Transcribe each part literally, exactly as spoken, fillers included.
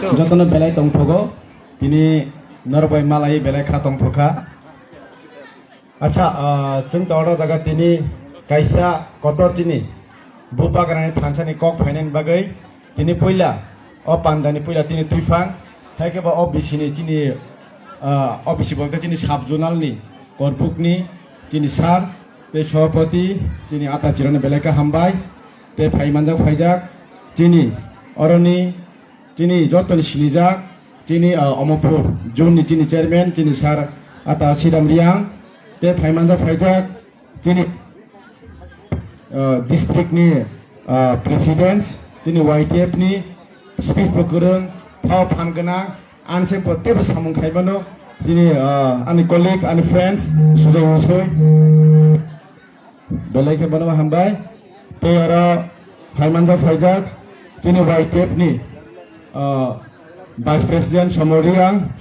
Jotono belai tongthogo, tini norok bai malai belai kha tongthokha. Acha, ah, chwng to oro jaga tini kaisa kotor chini bubagrani thansani kok phainani bagwi tini puila o pandani puila tini twiphang, hai khe bo o bisini chini, ah, o bisi bo chini sub zonal ni Korbuk ni chini sir tei sobhapati chini ata chirano belai kha hambai tei phai manjak phaijak chini oroni chini jotoni sinijak, chini, ah, Omopur zone ni chini chairman, chini sir ata Siram Riang, tei phai manjak phaijak chini, ah, district ni, ah, president, chini Y T F ni speech bo kwrwng, thao phan gwnang, ani se bo teibo samung khaimano, chini, ah, ani colleague, ani friends, Sujoy Musoi. Belai khe bono hambai. Tei oro phai manjak phaijak chini Y T F ni, ah, Vice President Somoriang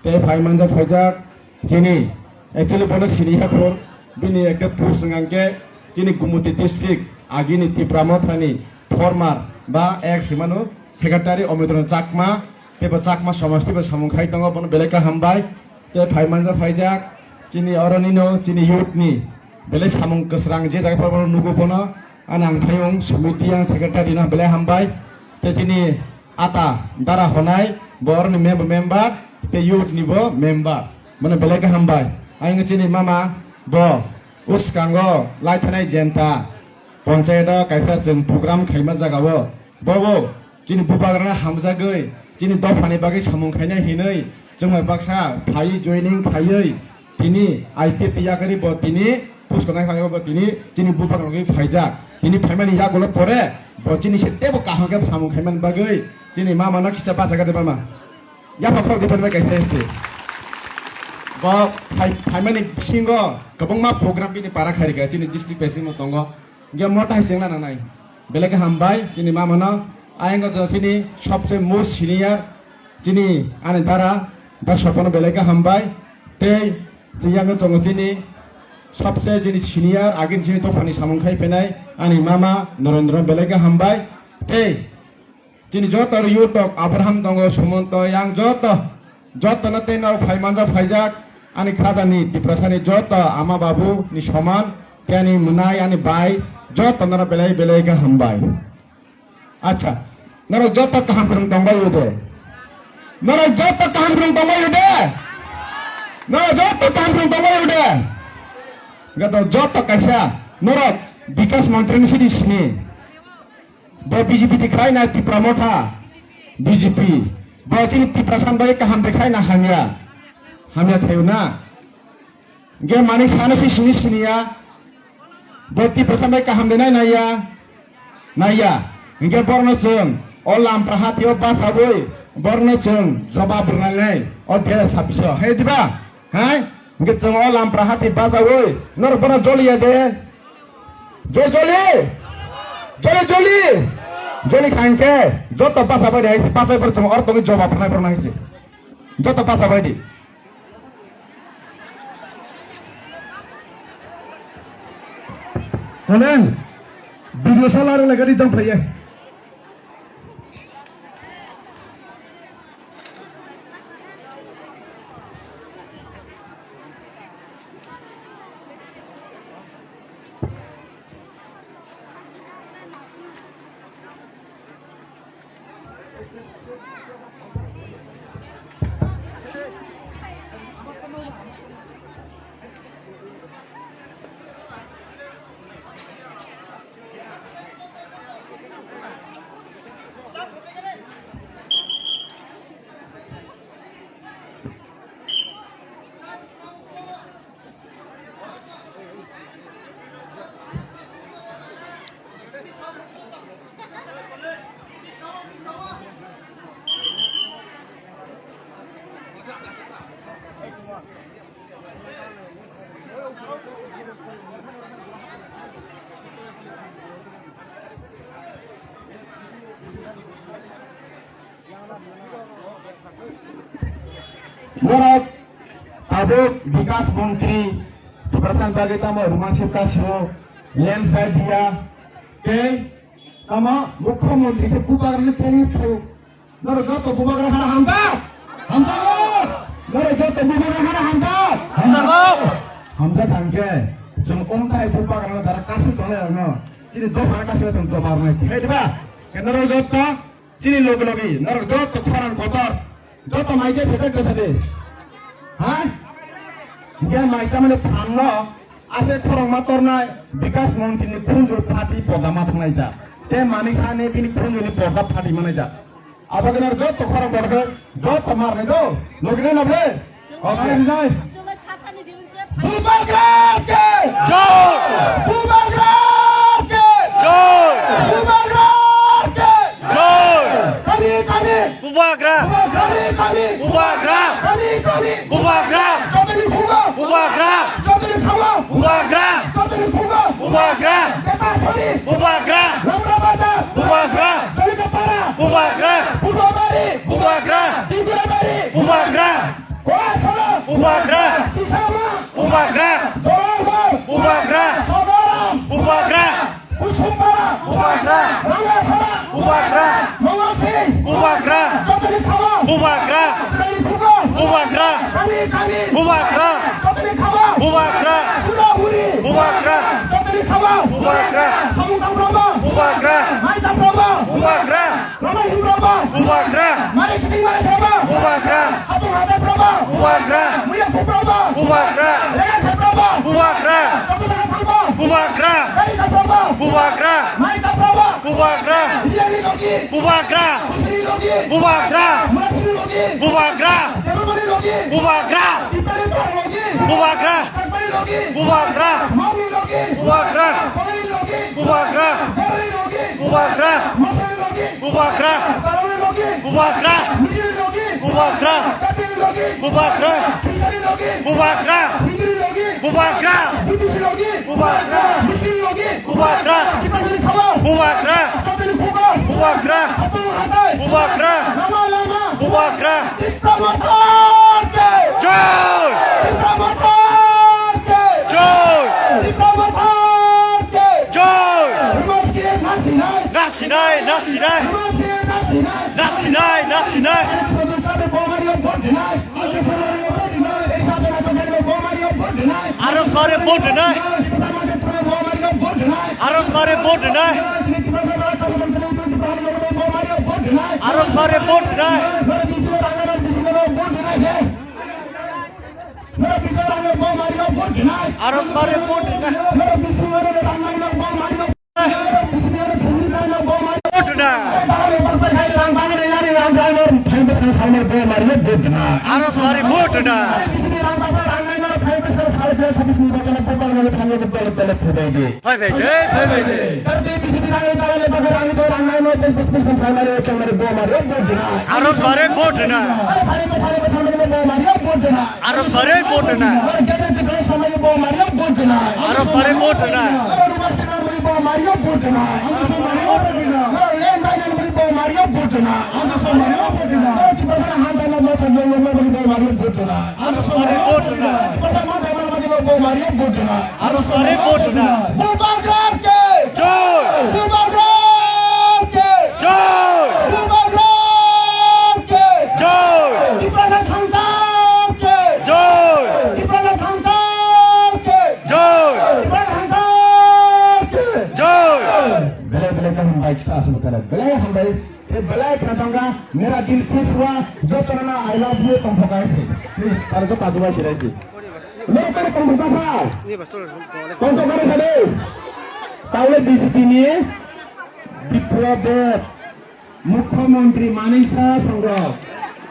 tei phai manjak phaijak chini, actually bono sini ya khor, bini ekta post wngkha khe chini Gumuti District agini Tipra Mothani former ba ex himano Secretary Omitron Chakma, tei bo Chakma somaj tei bo samung khai tongo, bono belai kha hambai. Tei phai manjak phaijak chini oro nino chini youth ni belai samung kwsrang je jaga phano nugo bono, ani ang phayung Sumiti ang secretary no belai hambai. Tei chini ata dara honai bo oro ni mem-, member tei youth ni bo member, bono belai kha hambai. Ang chini mama bo uskango lai thanai jenta ponchayat o kaisa chwng program khaima jaga o. Bobo chini bubagrano hamjagwi, chini dophani bagwi samung khainai hinwi, chwng bai baksa phaiwi joining khaiwi, tini I P F T yakarwi bo tini pusko nai kha bo tini chini bubagrano bagwi phaijak. Tini phaimani yagulo pore bo chini se teibo kaham khe samung khaimani bagwi chini mama no kisa bachaga de mama. Yapha khorok de bai kaisa se. Bo phai-, phaimani bisingo kwbangma program bini para khairika chini district bisingo tongo. Hingke mota hai chengna nangnai. Belai khe hambai, chini mama no. Ayang o chini sobse most senior, chini ani dara, da sopono belai khe hambai. Tei chiyang o tongo chini sobse chini senior, agin chini dophani samung khai phainai, ani mama Narendra belai khe hambai. Tei chini joto youth rok Abraham tongo, Sumonto, yang joto, joto no tei norok phai manjak phaijak, ani khajani Tiprasani joto ama babu ni soman, tei ani mwnai, ani bai, joto norok belai belai khe hambai. Acha, norok joto kaham kwrwng tongbai de? Norok joto kaham kwrwng tongbai de? Norok joto kaham kwrwng tongbai de? Gato joto kaisa norok Bikas Montri ni sidi sini. Bo B J P di khai na Tipra Motha, B J P. Bo chini Tiprasa bai kaham de khai na hamya. Hamya khayo na. Ge mani sana si sini sini ya. Bo Tiprasa bai kaham de nai na ya. Na ya. Ge borno chwng o lampra hati o basa boi borno chwng jawab rwnai nai. O dera sapiso. Hai diba? Hai? Hingke chwng o lampra hati bachaui norok bono joliya de. Joli joli! Joli joli! Joli kha hingke joto bachabai de hai se bachai borok chwng oro tongwi jawab rwnai borok hai se. Joto bachabai di. Heleng, video sala rwlai gari jang phaiya. Borok tabuk Bikas Montri Tiprasani bagwi tamo Roman Sibka sio, land slide dia, tei tamo Mukhyamantri khe bubagrani challenge khaio. Norok joto bubagra hana hamjak. Hamjago. Norok joto bubagra hana hamjak. Hamjago. Hamjak hangke. Chwng umthai bubagra jara kasui tongnai rokno. Chini dopha kasui chwng jobar nai. Hai diba? Ke norok joto chini logi logi. Norok joto khorang kotor. Joto mai je pheta kesa de. Ha? Hingke mai chamani phanno. Ase khorokma tornai Bikas Montri ni khunju phati podama thangnai jak. Te Manik Saha ni bini khunju ni porda phati manai jak. Abo gana joto khorok borok joto marnai do. Logina na bre? Okay. Bubagra ke! Jai! Bubagra ke! Jai! Bubagra ke! Jai! Kami, kami! Bubagra! Kami, kami! Bubagra! Kami, kami! Bubagra! Jotoni khugo! Bubagra! Jotoni khugo! Bubagra! Jotoni khugo! Bubagra! Beta sori! Bubagra! Lamra Bazar! Bubagra! Jolika Para! Bubagra! Purba Bari! Bubagra! Dibra Bari! Bubagra! Koasolo! Bubagra! Tisama! Bubagra! Dorbar! Bubagra! Sogoram! Bubagra! Kusumpara! Bubagra! Rangasara! Bubagra! Mongolsing! Bubagra! Jotoni khawa! Bubagra! Srani khugo! Bubagra! Kami kami! Bubagra! Jotoni khawa! Bubagra! Hura huri! Bubagra! Jotoni khawa! Bubagra! Samung tang Brahma! Bubagra! Mai tang Brahma! Bubagra! Ramai Brahma! Bubagra! Mari Chiti Mari Brahma! Bubagra! Apung Hada Brahma! Bubagra! Muya Brahma! Bubagra! Rega Brahma! Bubagra! Jotoni khawa! Bubagra! Gari Brahma! Bubagra! Mai tang Brahma! Bubagra! Biryani logi! Bubagra! Musri logi! Bubagra! Murasri logi! Bubagra! Debamani logi! Bubagra! Tipari Tor logi! Bubagra! Chakmani logi! Bubagra! Mawni logi! Bubagra! Koyali logi! Bubagra! Berali logi! Bubagra! Masari logi! Bubagra! Tarani logi! Bubagra! Mijili logi! Bubagra! Kapil logi! Bubagra! Chisari logi! Bubagra! Bidiri logi! Bubagra! Bidisi logi! Bubagra! Misil logi! Bubagra! Tipajani khawa! Bubagra! Chotoni khugo! Bubagra! Apung hatai! Bubagra! Lama lama! Bubagra! Tipra Motha ki! Jai! Tipra Motha ki! Jai! Tipra Motha ki! Jai! Ruma sike nasinai! Nasinai, nasinai! Ruma sike nasinai! Nasinai, nasinai! Sabe bomari o bot dinai! Aros bare vote dinai. Aros bare vote dinai. Aros bare vote dinai. Aros bare vote dinai. Vote dinai. Aros bari vote na. Phai phai de, phai phai de. Aros bari vote na. Aros bari vote na. Aros bari vote na. Aros bari vote na. Aros bari vote na. Jai! Jai! Jai! Jai! Jai! Belai belai khe hambai kisa aswk belai hambai. Tei belai khe tongkha mera dil khush hua, jotono I love you tongthok hai se. Please, tare to kajubai sirai se. Lokar tongthok kha. Tongthok kha de. Taule B J P ni Biplab Deb, Mukhyamantri Manik Saha songo.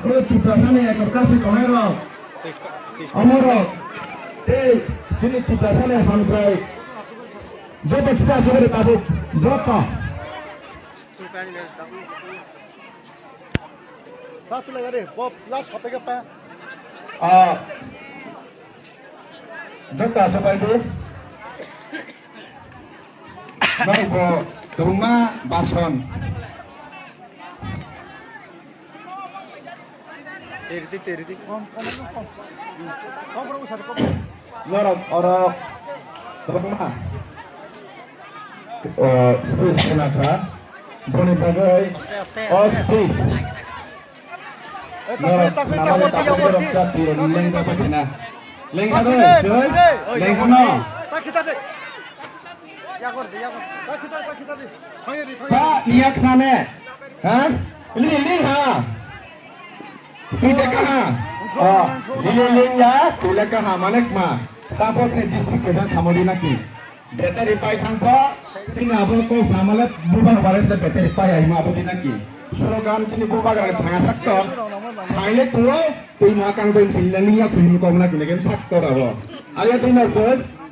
Tei Tiprasa ni ekor kasi tongnai rok. Omorok. Tei chini Tiprasa ni hamkrai. Joto kisa aswk tabuk. Joto. Sa chulai gari, bo last hapega pa. Ah. Jota chubai di. Nang bo tuma bason. Teridi, teridi. Kom, kom, kom. Kom, kom, kom. Norok, orok, tobokma. O, space khna kha. Boni bagwi, aste, aste, o, aste. Space. Norok namani takhuk rok sa twi rok lengka paithina. Lengka de, soi, lengka no. Ta niya khna ne. Ha? Li, li ha. Twi de kaha. Oh, li, li, li ya, twi le kaha, mane kma. Tapo khe district khe samodi naki. Battery pai thang pho, chini abo kok samale bubagra bare se battery pai ai ma abo dinaki. Slogan chini bubagra thanga sak to. Thaile tuo, tui ma kang tui chini le niya khum kom na kine sak to rabo. Aya dina se,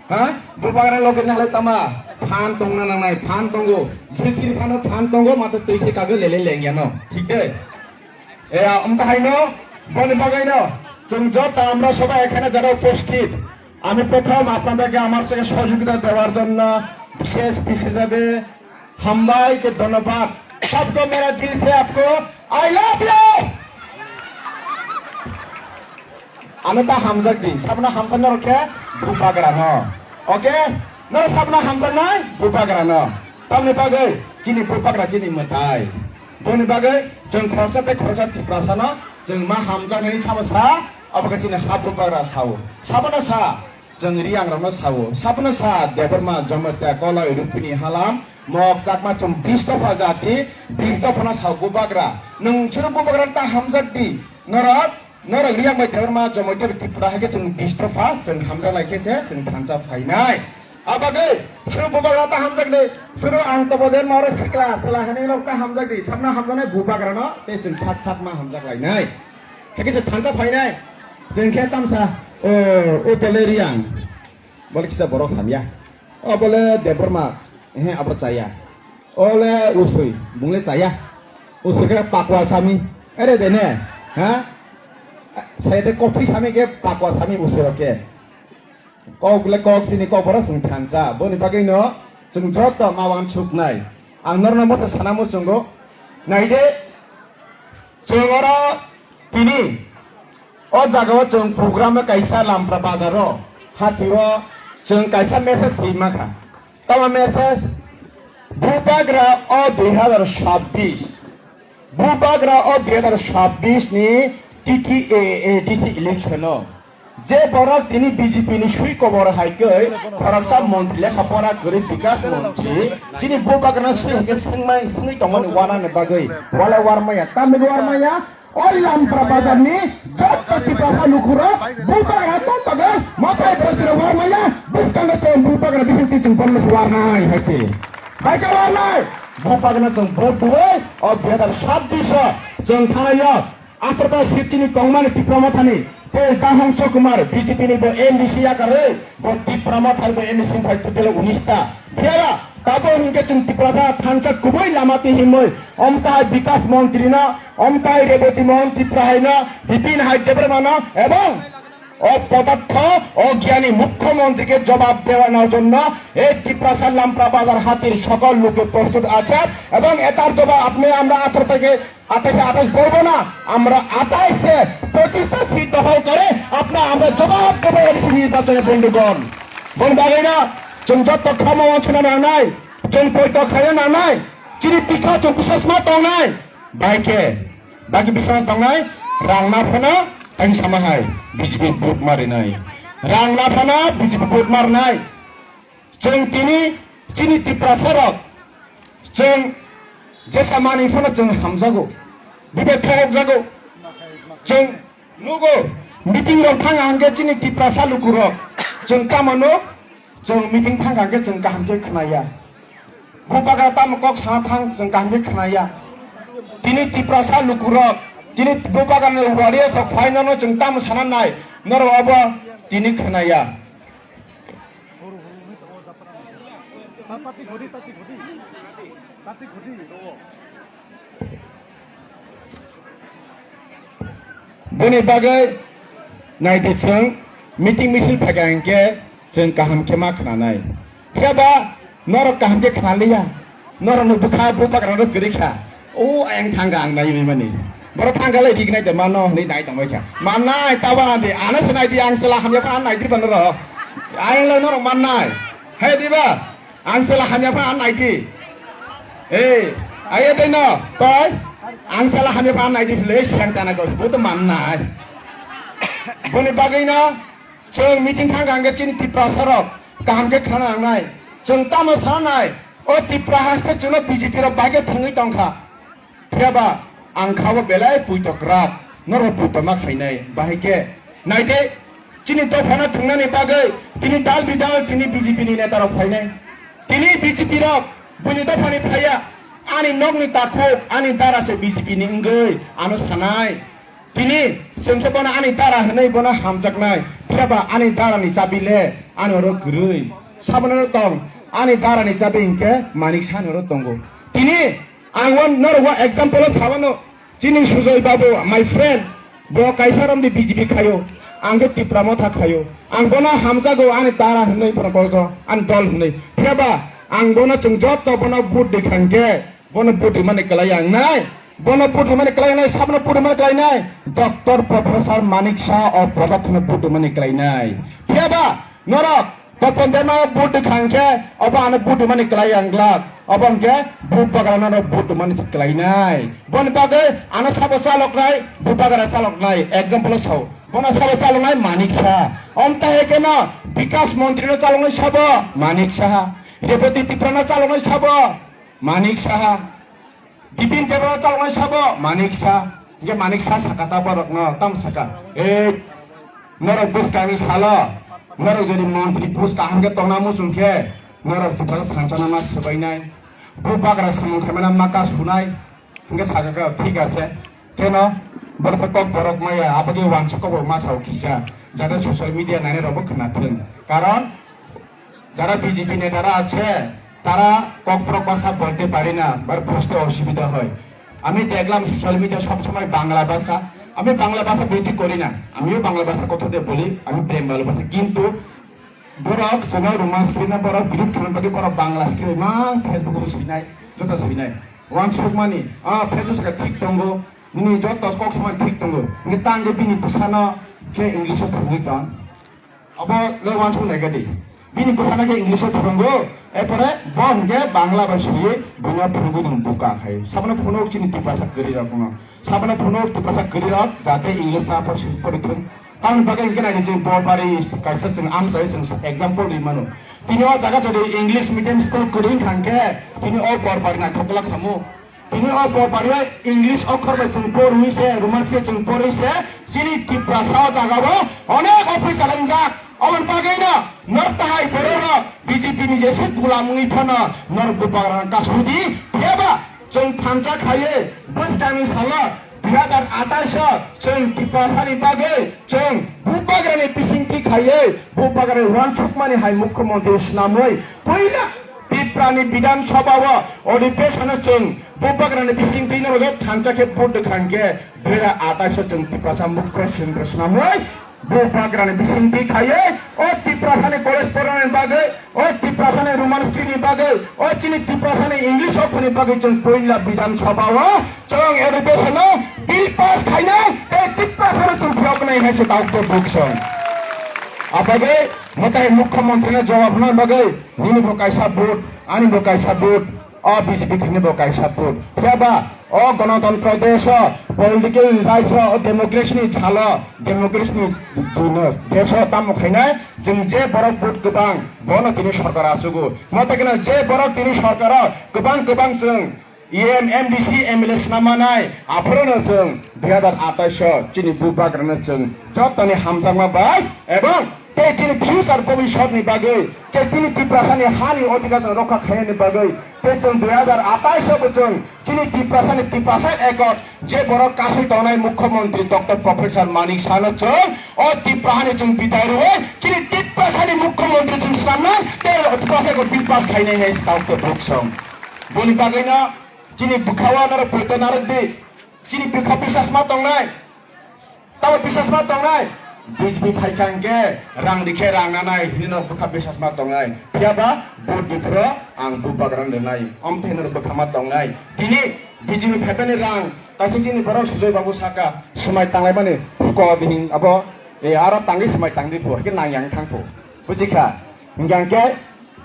ha? Bubagra loge na le tama, phan tong na nang nai, phan tongo. Jisir phano phan tongo, mate tui se kage lele leng ya no. Thik de? এ, আমতা হাইনো, বনি বাগাইনো, চুং যত আমরা সবাই এখানে যারা উপস্থিত, আমি প্রথম আপনাদেরকে আমার থেকে সহযোগিতা দেওয়ার জন্য বিশেষ, বিশেষভাবে হামবাইকে ধন্যবাদ। सबको मेरा दिल से आपको I love you। Ano ta hamjak di, sabna hamjaknai rokhe bubagra no. Oke? No sabna hamjaknai bubagra no. Tamni bagwi chini bubagra chini mwtai. Boni bagwi chwng khoroksa tei khoroksa Tiprasano chwng ma hamjaknai sabo sa, abo khe chini ha bubagra sao. Sabono sa, chwng Riyangrokno sao. Sabono sa, Debbarma, Jamatia, Koloi, Rupini, Halam, Mok, Chakma, chwng bis dopha jati, bis dophano sao bubagra. Nwng chwng bubagra ta hamjak di. Norok Norok Riyak bai Debbarma, Jamatia bai Tripura hai khe chwng bis dopha, chwng hamjaknai khe se chwng thansa phainai. Abagwi, suru bubagra ta hamjaknai, suru ang toboder moro sikla, chwla hinwi rok ta hamjakdi, sabna hamjaknai bubagrano, tei chwng sak sak ma hamjaklainai. Hai khe se thansa phainai, chwng khe tamsa, o, o bole Riang, bole kisa borok hamya. O bole Debbarma, ehe, abo chaya. Ole usui, bungle chaya. Usui khe pakwa sami. Ere de ne, ha? Sai de kopi sami khe pakwa sami usui rok khe. Kok le kok sini kok borok chwng thansa. Boni bagwi no chwng joto ma wansuknai. Ang norno moso sana muchungo. Naide, chwng oro tini o jagao chwng program kaisa Lampra bazaro, hatio chwng kaisa message swi mankha. Tamo message, Bubagra o dui hazar sabbish, Bubagra o dui hazar sabbish ni T T A A D C election o je borok tini B J P ni sui kobor hai khe khoroksa montri lekha pora kwrwi bikas montri chini Bubagrano sui hai khe swngmai swngwi tongmani wanani bagwi walai warmaya tamni warmaya. O Lampra bazar ni joto Tiprasa lukurok bubagra tong bagwi mathai bwswk warmaya bwskango chwng bubagra bisingtwi chwng bonno se warnai hai se. Hai khe warnai bubagrano chwng vote rwwi o dui hazar sabbish o chwng thanai o atharo ta seat chini tongmani Tipra Mothani tei Dahongso Kumar B J P ni bo M D C yakarwi bo Tipra Mothani bo M D C ni phai total unis ta. Phiya ba tabo hinkhe chwng Tiprasa thansa kubui lama twi himwi omtahai Bikas Montri no, omtahai Reboti Mohan Tripura hai no, Bipin hai Debbarma no, ebong o podartho o giyani Mukhyamantri ke jobab dewa na jonno ei Tiprasa Lampra Bazar hatir sokol loke prostut ache ebong etar jobab apni amra atharo theke আঠাশে আঠাশ বলবো না, আমরা আঠাশে পঁচিশটা সিট দখল করে আপনার আমরা জবাব দেবো এডিসি নির্বাচনে বন্ধুগণ। বন্ধু বাগাইনা, চুম যত খামো অঞ্চল নানাই, চুম পৈত খাইও নানাই, চিনি পিঠা চুম বিশেষ মা তংনাই, বাইকে, বাকি বিশেষ তংনাই, রাংনা ফোনা, তাই সামাহাই, বিজেপি ভোট মারি নাই। রাংনা ফোনা, বিজেপি ভোট মার নাই। Chwng tini chini Tiprasa rok chwng jesa manwi phano chwng hamjago, bibe thokjago. Chwng nugo meeting rok thang hangke chini Tiprasa lukurok chwng tamo nuk chwng meeting thang hangke chwng kaham khe khnaya. Bubagra tamo kok sana thang chwng kaham khe khnaya. Tini Tiprasa lukurok chini Bubagra ni warriors rok phainano chwng tamo sana nai norok obo tini khnaya. Boni bagwi naidi chwng meeting misil phaikha hinkhe chwng kaham khe ma khnanai. Phiya ba norok kaham khe khnaliya. Norok no bwkha bubagra no kwrwi kha. O ayang thangkha ang naiwi mani. Borok thangkha lai rignai de mano hwnwi nai tongbai kha. Mannai tabo andi ano se naidi ang chwla hamya phano naidi ba norok. Ayang lai norok mannai. Hai diba? Ang chwla hamya phano naidi. Ei, aye dei no, toi? Ang sala hamya phan nai di le siang tana ko bo to man nai. Boni bagwi no chwng meeting thang hangke chini Tiprasa rok kaham khe khana nangnai. Chwng tamo sanai o Tipra haste chwngno B J P rok bai khe thwngwi tongkha. Phiya ba ang kha bo belai puitok rak norok puitoma khainai bahai khe. Naide, chini dophano thwngnani bagwi tini dal bidal tini B J P ni neta rok phainai. Tini B J P rok buini dophani phaiya, ani nokni takhuk, ani dara se B J P ni wngwi ano sanai. Tini chwng khe bono ani dara hwnwi bono hamjaknai, phiya ba ani dara ni chabi le ani oro kwrwi. Sabono tong, ani dara ni chabi hinkhe Manik Saha ni oro tongo. Tini ang o norok o example o sabano, chini Sujoy Babu, my friend, bo kaisa romni B J P khayo, ang khe Tipra Motha khayo. Ang bono hamjago, ani dara hwnwi bono boljo, ani dol hwnwi. Phiya ba ang bono chwng jotto bono vote di kha hwnkhe, bono vote rimani kwlai ang nai. Bono vote rimani kwlai nai, sabno vote rimani kwlai nai. Doctor Professor Manik Saha o Podathno vote rimani kwlai nai. Phiya ba norok Topon Dema vote di kha hwnkhe, obo ano vote rimani kwlai ang glak. Obo hwnkhe Bubagrano vote rimani kwlai nai. Boni bagwi ano sabo chalok nai, Bubagra chalok nai. Example o sao. Bono sabo chalok nai Manik Saha. Omta hai khe no Bikas Montri no chalok nai sabo Manik Saha. Reboti Tipra no chalok nai sabo Manik Saha. Bipin Debbarma chaloknai sabo Manik Saha. Hingke Manik Saha saka ta borokno, tamo saka? Ei, norok bwskangni salo, norok jodi montri post kaham khe tongna muchung khe, norok Tipra thansa nama swbainai. Bubagra samung khaimana maka sunai. Hingke saka khe, thik ase. Keno, borok kok borok maya, aboni wansa kok bo ma sao kisa. Jate social media nainai rok bo khna thung. Karon, যারা বিজেপি নেতারা আছে, তারা ককবরক ভাষা বলতে পারে না, বাট বুঝতে অসুবিধা হয়। আমি দেখলাম সোশ্যাল মিডিয়া সবসময় বাংলা ভাষা, আমি বাংলা ভাষা বিরোধী করি না, আমিও বাংলা ভাষা কথা দিয়ে বলি, আমি প্রেম ভালোবাসা, কিন্তু borok chwngno Roman script no borok বিরোধ khlaiba bagwi borok Bangla script mang Facebook o swinai, joto swinai. Wansukmani, ah, Facebook saka thik tongo, nini joto kok samani thik tongo, hingke tang je bini bwsano khe English o phurugwi tong. Abo le wansuk nai gadi. Bini bwsano khe English o phwrwngo, epore bo hwnkhe Bangla bai swiwi buino phwrwngwi nwng buka khai. Sabono phunuk chini Tiprasa kwrwi rok no. Sabono phunuk Tiprasa kwrwi rok jate English na por swi pori thung. Tamoni bagwi hwnkhe nai chwng Borbari kaisa chwng amchai chwng example ri mano. Tini o jaga jodi English medium school kwrwi thang khe tini o Borbari naithok glak khamu. Tini o Borbari o English okhor bai chwng porwi se, Roman script chwng porwi se, chini Tiprasa o jaga o onek office chalangjak. Oboni bagwi no nor tahai borok rok B J P ni jese gulam wngwi phano nor Bubagra kasudi, phiyaba chwng thansa khaiwi bwskangni salo dui hazar atais o chwng Tiprasa ni bagwi chwng Bubagra ni bisingtwi khaiwi Bubagra ni wansukmani hai mukhyamantri swnamwi puila Tiprani Bidhan Sabha o odhipeshono chwng Bubagrani bisingtwi norok thansa khe vote rwkha hwnkhe dui hazar atais o chwng Tiprasa mukho sindro swnamwi Bubagrani bisingtwi khaiwi o Tiprasani college pornani bagwi, o Tiprasani Roman script ni bagwi, o chini Tiprasani English okhorni bagwi chwng puila Bidhan Sabha o chwng odhipeshono bill pass khainai tei Tiprasano chwng phiyoknai hai se daukte buksong. Abagwi mwtai mukho mantrino jawab hwnani bagwi nini bo kaisa vote, ani bo kaisa vote, o B J P thani bo kaisa vote. Phiyaba o Ganatantro desh o, political rights o, o democracy ni salo, democracy ni dino, desh o tamo khainai, chwng je borok vote kwbang, bono tini sorkar achugo. Mwtai kheno je borok tini sorkar o kwbang kwbang chwng E M, M D C, M L A swnammanai, aphorono chwng dui hazar atais o chini Bubagrano chwng jotoni hamjakma bai ebong tei chini future bobiswtni bagwi je chini Tiprasani hani odhikar chwng rokha khainani bagwi tei chwng dui hazar atais o bo chwng chini Tiprasani Tiprasa Accord je borok kasui tongnai Mukhyamantri Doctor Professor Manik Sahano chwng o Tiprahani chwng bidai rwui chini Tiprasani Mukhyamantri chwng swnamnai tei Tiprasa Accord bill pass khainai hai se daukte buksong. Boni bagwino chini bwkhao norok poito narwk di. Chini bwkha bisas ma tongnai. Tamo bisas ma tongnai. B J P phaikha hwnkhe rang rikhe rang nanai hinwi norok bwkha bisas ma tongnai. Phiyaba vote di phuru ang Bubagrano rwnai. Omthe norok bwkha ma tongnai. Tini B J P phaimani rang kaisa chini borok Sujoy Babu saka swmai tanglaimani huko bihing abo, e, aro tangwi swmai tangdi phu, hakhe nang yang thang phu. Bujikha? Hwnkhe hwnkhe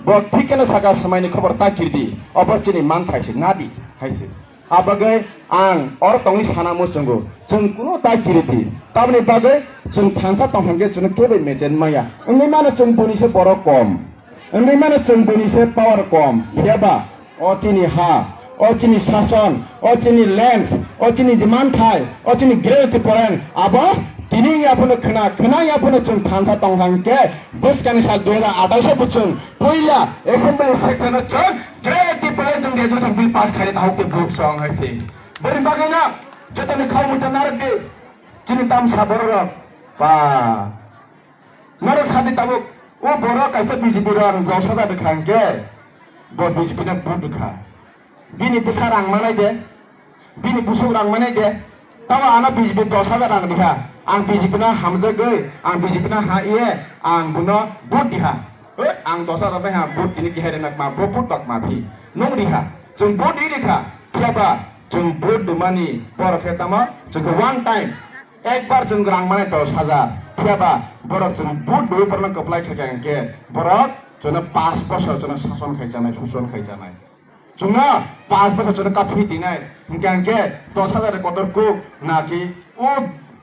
bo thik kheno saka swmaini khobor ta kirdi. Obo chini manthai se, nadi hai se. Abagwi ang oro tongwi sana muchungo, chwng kuno ta kiriti. Tamni bagwi chwng thansa tongthangkhe chwngno kebo mechen maya. Wngwi mano chwng boni se borok kom. Wngwi mano chwng boni se power kom. Phiyaba o chini ha, o chini sason, o chini lands, o chini je manthai, o chini great different abo tini yaphano khna, khna yaphano chwng thansa tongthangkhe bwskangni sal dui hajar athais o bo chwng puila assembly session o chwng great different chwng resolution bill pass khaina hokte vote song hai se. Boni bagwino jotoni khau muta narwk di. Chini tamsa bororok ba. Norok sadi tabuk, o borok kaisa B J P rang dos hajar rwkha hwnkhe, bo B J P no vote rwkha. Bini bwsa rang manai de, bini busuk rang manai de, tamo ano B J P dos hajar rang rwkha. Ang B J P no hamjagwi, ang B J P no ha iye, ang bono vote diha. Oi, ang dos hajar bai ha vote tini kihai rwna kma, bo vote ba kma phi. Nung riha, chwng vote ri rikha, phiyaba chwng vote rwmani borok khe tamo, chwng khe one time. Ekbar chwng rang mane dos hajar, phiyaba borok chwng vote dui borokno kwplai khaikha hwnkhe borok chwngno pash bosor chwngno sason khai chanai, suson khai chanai. Chwngno pash bosor chwngno kathwi tinai, hwnkhe hwnkhe dos hajar kotor kuk naki o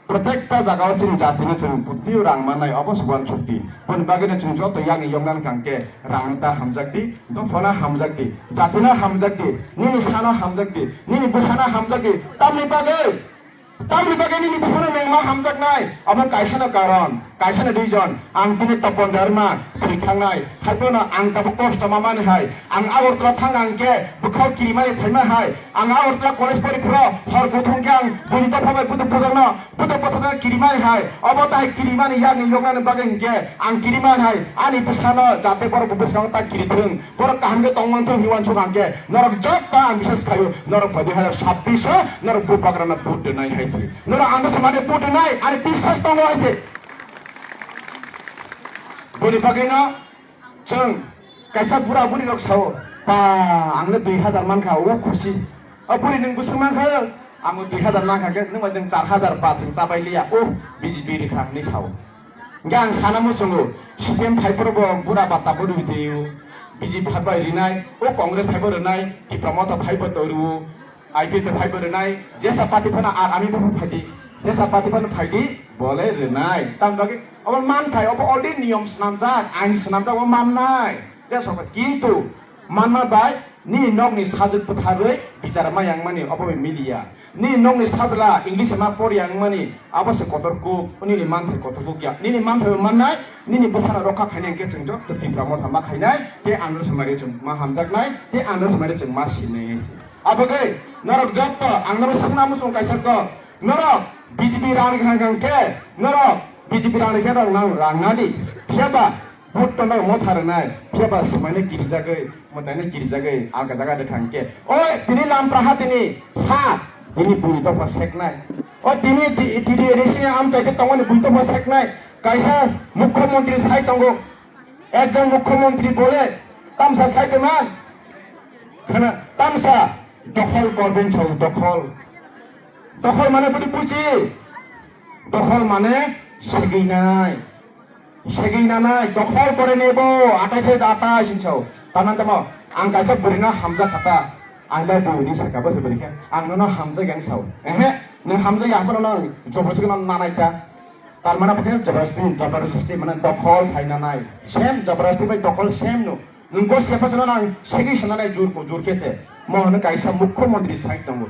protekta jagao chini jatino chwng bwtwi rang mannai obo se uansukdi. Boni bagwino chwng joto yakni yoknani kangkhe rangno ta hamjakdi, dophano hamjakdi, jatino hamjakdi, nini sano hamjakdi, nini bwsano hamjakdi. Tamni bagwi Tamni bagwi nini bwsano nengma hamjaknai, abo kaisano karon, kaisano duijon, ang tini Topon Debbarma thwi thangnai, haiphano ang tabuk kosto mamani hai, ang Agartala thang ang khe bwkhao kirimani phaima hai, ang Agartala college pori phuro hor guthung khe ang buini dopha bai buduk bwjakno, buduk bwthakno kirimani hai, obo tai kirimani yakni yoknani bagwi hinkhe ang kirimani hai, ani bwsano jate borok bwskango ta kirithwng. Borok kaham khe tong mantong hinwi uansuk ang khe, norok joto ang bisas khaio, norok bai dui hajar sabbish o norok bubagrano vote rwnai hai se. Norok ang bwsa mane vote rwnai, ani bisas tongo hai se. Boni bagwino chwng kaisa bura buri rok sao, "Pa, ang no dui hajar mankha, o khusi." O buri nwng bwswk mankha, "Ang o dui hajar mankha khe nwng bai nwng char hajar ba chwng chabai liya, o B J P rikha," hinwi sao. Hingke ang sana muchungo, C P M phai phuru bo bura bata buri twiyo, B J P phai bai rinai, o Congress phai bo rinai, Tipra Motha phai bo toru, I P F T phai bo rinai, jesa party phano ar ami bo phaidi, jesa party phano phaidi, bole rinai. Tam bagwi obo manthai, obo already niyom swnamjak, ain swnamjak, obo mannai. Jesa party, kintu manma bai, nini nokni sajwk bwtharwi bichar ma yang mani, obo bai media. Nini nokni sajla English ma por yang mani, abo se kotor kuk, nini manthai kotor kuk ya. Nini manthai bo mannai, nini bwsano rokha khainai hwnkhe chwng joto Tipra Motha ma khainai, tei ano se mari chwng ma hamjaknai, tei ano se mari chwng ma sinai se. Abagwi norok joto ang norok swngna muchung kaisa kok, norok B J P rang rikha hwnkhe, norok B J P rang rikha rok nang rang nadi. Phiyaba Vote tono motha rwnai, phiyaba swmaino kirijagwi, mwtaino kirijagwi, alka jaga de thangkhe. Oi, tini lampraha tini ha, tini bui dopha seknai. O tini di-, tini risi amchai khe tongmani bui dopha seknai. Kaisa mukhyamantri sai tongo. Ekjon mukhyamantri bole tamsa sai tongma. Khana tamsa dokhol korben chau dokhol. Dokhol mane budi buji. Dokhol mane segwi nai. Segwi nanai, dokhol kore nebo, atais hai atais hinwi sao. Taman tamo, ang kaisa bwrwino hamjak kha ta, ang bai bwrwini saka bo se bwrwi khe, ang nono hamjak yang sao. Ehe, nwng hamjak ya, aphano nang joborjosti no nanai ta. Tar mane bo khe joborjosti, joborjosti mane dokhol khai nanai. Same joborjosti bai dokhol same no. Nwng gos ya phasano nang segwi sananai jur ko, jur khe se. Mo hwnwi kaisa mukhyamantri side tongo.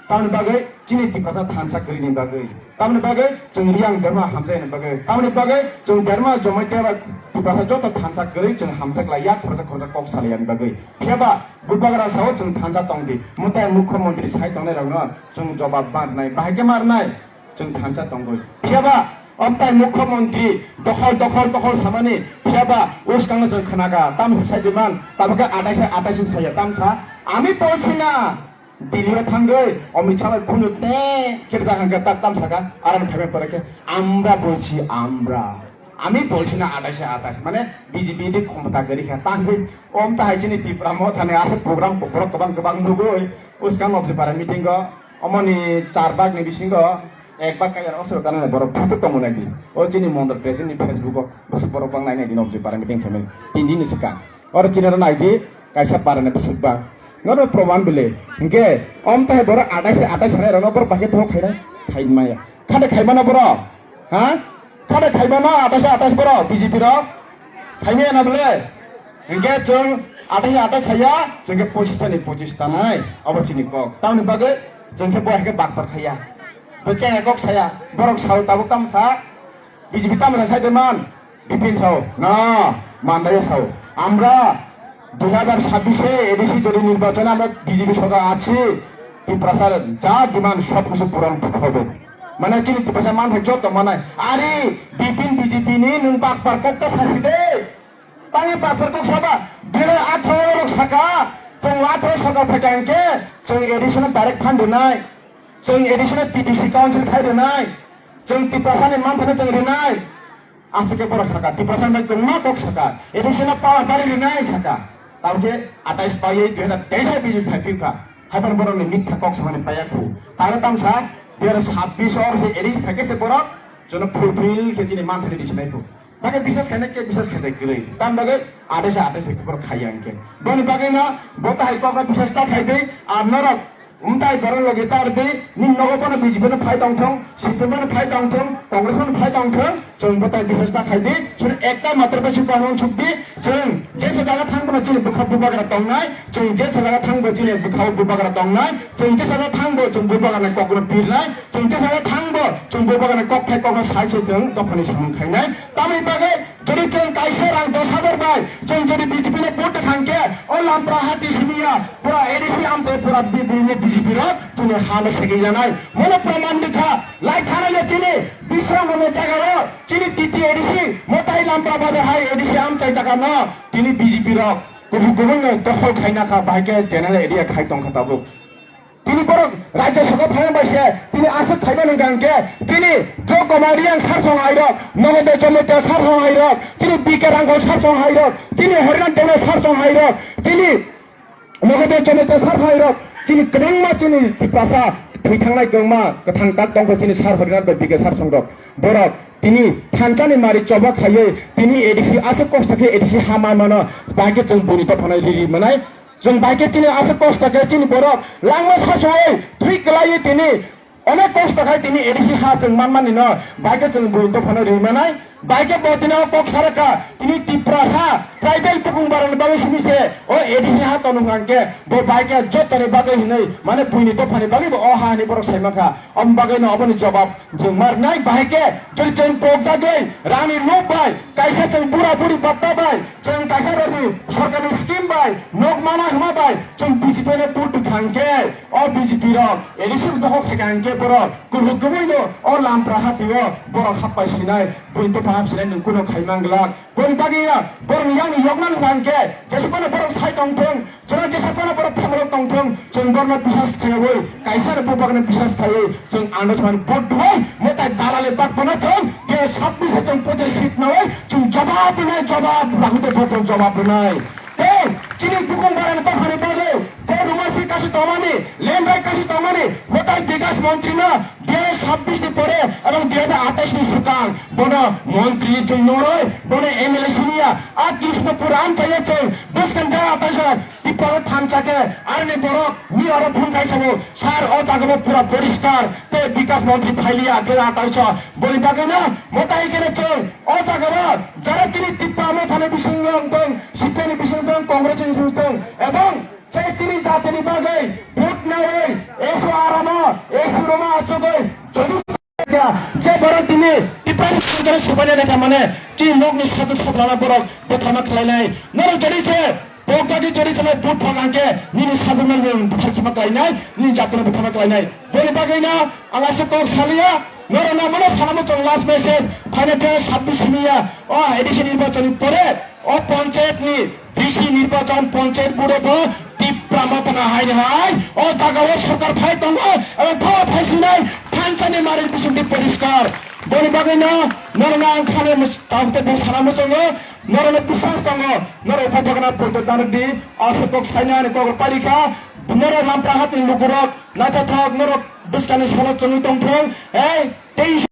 Tamni bagwi chini Tiprasa thansa kwrwini bagwi. Tamni bagwi chwng Riyang Debbarma hamjaknani bagwi. Tamni bagwi chwng Debbarma Jamatia ba Tiprasa joto thansa kwrwi chwng hamjak lai ya khoroksa khoroksa kok salaiyani bagwi. Phiyaba Bubagra sao chwng thansa tongdi. Mwtai mukhyamantri sai tongnairokno chwng jobab ma rwnai. Bahai khe ma rwnai? Chwng thansa tongwi. Phiyaba omtai mukhyamantri dokhol, dokhol, dokhol samani. Phiyaba uskango chwng khnaga. Tamsa sai diman. Tabukhe atais hai, atais hai saya. Tamsa, "Ami bolchi na." Delhi o thangwi Amit Shah bai khunu te khe bwsa hangkhe tak tam saka, aran phaibai pore khe, "Amra bolchi, amra. Ami bolchi na atais hai atais." Mane B J P ni khomota gari kha. Tangwi omta hai chini Tipra Motha ni aswk program borok kwbang kwbang nugwi, uskang Nobjipara meeting o, omoni char bag ni bisingo ek bag kaya osoro kana borok photo tongo nai di. O chini mondol president ni Facebook o bwswk borok bang nai nai di Nobjipara meeting khe tin din ni swkang. Oro kinaro nai di kaisa para ni bwswk bang. Nono proman bile. Hingke, om tahe borok atais, atais sanai rano borok bahai toho khaina, khaimaya. Khade khaimano borok? Ha? Khade khaimano atais, atais borok, B J P rok? Khaimaya na bile? Hingke chwng atais, atais saya, chwngke pochis tani, pochis tanai, abo chini kok. Tamni bagwi, chwngke bo haike bakpar khaya. Bo chaya kok saya, borok sao tabuk tam sa, B J P tamra sai de man, Bipin sao, na, mandaya sao. Amra dui hazar sabishe A D C doli nirbachone amra B J P sorkar achi, Tiprasa ja demand sob kichu puran hobe. Mane chini Tiprasa man thai joto manai. Ari Bipin B J P ni nwng bakpar kokta sasi de. Tani bakpar kok saba, bere atharo rok saka, chwng atharo saka phai kha hingke, chwng A D C no direct phan rwnai, chwng A D C no P T C council khai rwnai, chwng Tiprasa ni manthano chwng rwnai. Aswk khe borok saka, Tiprasa bai kwbangma kok saka, A D C no power bari rwnai saka. Tamo khe atais paiwi dui hazar teis o B J P phai phirkha. Haiphano borok ni mitha kok samani paiya khu. Tare tamsa dui hazar sabbish o se A D C phai khe se borok jono fulfill khe chini manthani risi nai khu. Bagwi bisas khainai khe bisas khainai kwrwi. Tam bagwi atais atais khe borok khaiya hwnkhe. Boni bagwi no bo tahai kok no bisas ta khaidi, ar norok Umtai borok logi tar di, ni nogo bono B J P no phai tong thung, C P M no phai tong thung, Congress no phai tong thung, chwng bwtai bisesta khai di, chwng ekta matro bai si kono suk di, chwng jesa jaga thang bono chini bwkha bubagra tongnai, chwng jesa jaga thang bo chini bwkha bubagra tongnai, chwng jesa jaga thang bo chwng bubagra kokno pirnai, chwng jesa jaga thang bo chwng bubagra kok thai kokno sai se chwng dophani samung khainai, tamni bagwi Jodi chwng kaisa rang dos hajar bai chwng jodi B J P no vote kha hwnkhe, o Lampra hati simi ya, pura A D C amtwi pura B-, B-, B J P rok chwngni ha no segwi janai. Mono praman rwkha, lai thana ya chini Bisramganj jaga o chini T T A D C, Motai Lampra bazar hai A D C amchai jaga no chini B J P rok kubui kubui no dokhol khaina kha, bahai khe general area khai tong kha tabuk. Tini borok Rajya Sabha phaiya bai se, tini aswk khaimani hwnkha hwnkhe, tini Drok Kumar Reang sar song hai rok, Nogodo Jomatia sar song hai rok, tini B K Rangkhol sar song hai rok, tini Harinath Debbarma sar song hai rok, tini Nogodo Jomatia sar song hai rok, chini kwbangma chini Tiprasa thwi thangnai kwbangma kwthang tak tongkha chini sar Harinath bai B K sar song rok. Borok tini thansa ni mari choba khaiwi tini A D C aswk kosto khe A D C ha mai mano, bahai khe chwng buini dophano riri manai. Chwng bai khe chini aswk kosto khe chini borok langma sachuwi thwi kwlaiwi tini onek kosto khai tini A D C ha chwng manmani no bai khe chwng buini dophano ri manai. Bai khe bo tini o kok sarakha tini Tiprasa tribal bukung barani bagwi simi se o A D C ha tong hwnkha hwnkhe bo bai khe jotoni bagwi hinwi mane buini dophani bagwi bo o ha ni borok sai mankha. Om bagwi no oboni jobab chwng marnai bahai khe jodi chwng pokjagwi rani lob bai kaisa chwng bura buri batta bai chwng kaisa rodi sorkarni scheme bai nok mana hwnma bai chwng B J P no vote rwkha hwnkhe o B J P rok A D C rok dokhol khaikha hwnkhe borok kubui kubui no o Lampra hati o borok happai sinai buini dophano hapsinai nwng kuno khai manglak. Boni bagwi ya borokni yakni yokna hwnkha hwnkhe jesa phano borok sai tong thung. Chwng jesa phano borok phamarok tong thung, chwng borokno bisas khaiwi, kaisa no bubagrano bisas khaiwi, chwng ano thumani vote rwwi, mwtai dalali bakmano chwng, ge sabbish chwng pochis seat nawi, chwng jawab rwnai, jawab, Rahul Dev chwng jawab rwnai. Tei, chini bukung barani dophani bagwi, tei Rumarsi kasu tongmani, Lembai kasu tongmani, mwtai Bikas Montri no, dui hajar sabbish ni pore, ebong dui hajar atais ni swkang, bono montri chwng norwi, bono M L A siniya, a Krishnapur amchaio chwng, bwskang da atais Tipra thansa khe, aroni borok, mi oro phone khai sabo, sir, o jaga bo pura poriskar, tei Bikas Montri phailiya, khe atais, boni bagwi no, mwtai khe chwng, o jaga bo, jara chini Tipra Mothani bising wng tong, C P I ni bising tong, Congress ni bising tong, ebong, Chai chini jatini bagwi vote nawi, eso aramo, eso roma achugwi, jodi je borok tini Tiprasa songcharo subaina lekha mane, chini nokni sajwk sajwlana borok bwtharma khlainai. Norok jodi se, pokjagwi jodi se vote phang hwnkhe, nini sajwkno nwng bwtharma khlainai, nini jatino bwtharma khlainai. Boni bagwino ang aswk kok saliya, norokno mano salamo chwng last message, phaina tei sabbish simiya, o A D C nirbachonni pore, o panchayat ni V C nirbachon panchayat board o bo Tipra Motha no hai ni hai o jaga o sorkar phai tongo, abo pha phai sinai thansa ni mari bising di poriskar. Boni bagwi no norok no ang khale mus-, tawk te bung sana muchungo, norok no biswas tongo, norok bo bagana purte dano di, aswk kok saina ni kok pali kha, norok Lampra hat ni lukurok naithothok norok bwskani salo chwngwi tong thung, ei tei